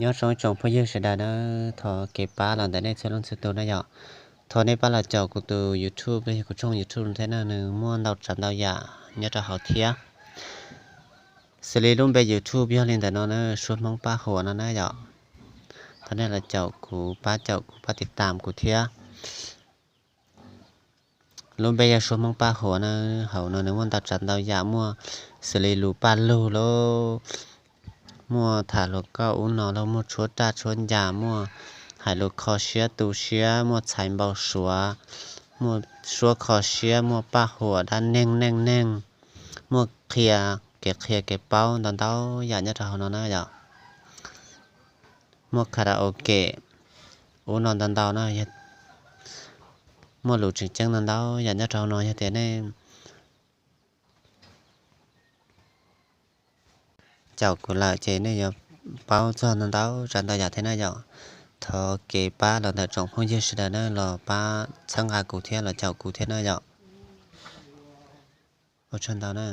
Nyob zoo ib tsoom phooj ywg sawv daws na, thov kev pab los ntawm nej txhua leej txhua tus na yom. Thov nej pab los caum kuv tus YouTube los yog kuv tshooj YouTube thiab na, nws muaj ntau tsav ntau yam nyob rau hauv thiab. Xws li lub npe YouTube yog li ntawm no na, Suab Hmoob Paj Huam no na yom. Thov nej los caum kuv, pab caum kuv, pab tiv tam kuv thiab. Lub npe yog Suab Hmoob Paj Huam na, hauv no nws muaj ntau tsav ntau yam, muaj xws li lus paj lug lauj, muaj tham hluas nkauj ub no lauj, muaj tshuab raj tshuab ncas, muaj hais lus kho siab tu siab, muaj txhais npau suav, muaj suab kho siab, muaj paj huam dab neeg neej neeg, muaj qhia kev qhia kev paub ntau ntau yam nyob rau hauv no na yom. Muaj karaoke ub no ntau ntau na, muaj lus tseem ceeb ntau ntau yam nyob rau hauv no. Yog tias nej caum kuv lawm ces nej yuav paub txog ntau ntau tsav ntau yam thiab na yom. Thov kev pab los ntawm tsoom phooj ywg sawv daws na, los pab txhawb nqa kuv thiab los caum kuv thiab na yom. Ua tsaug ntau na.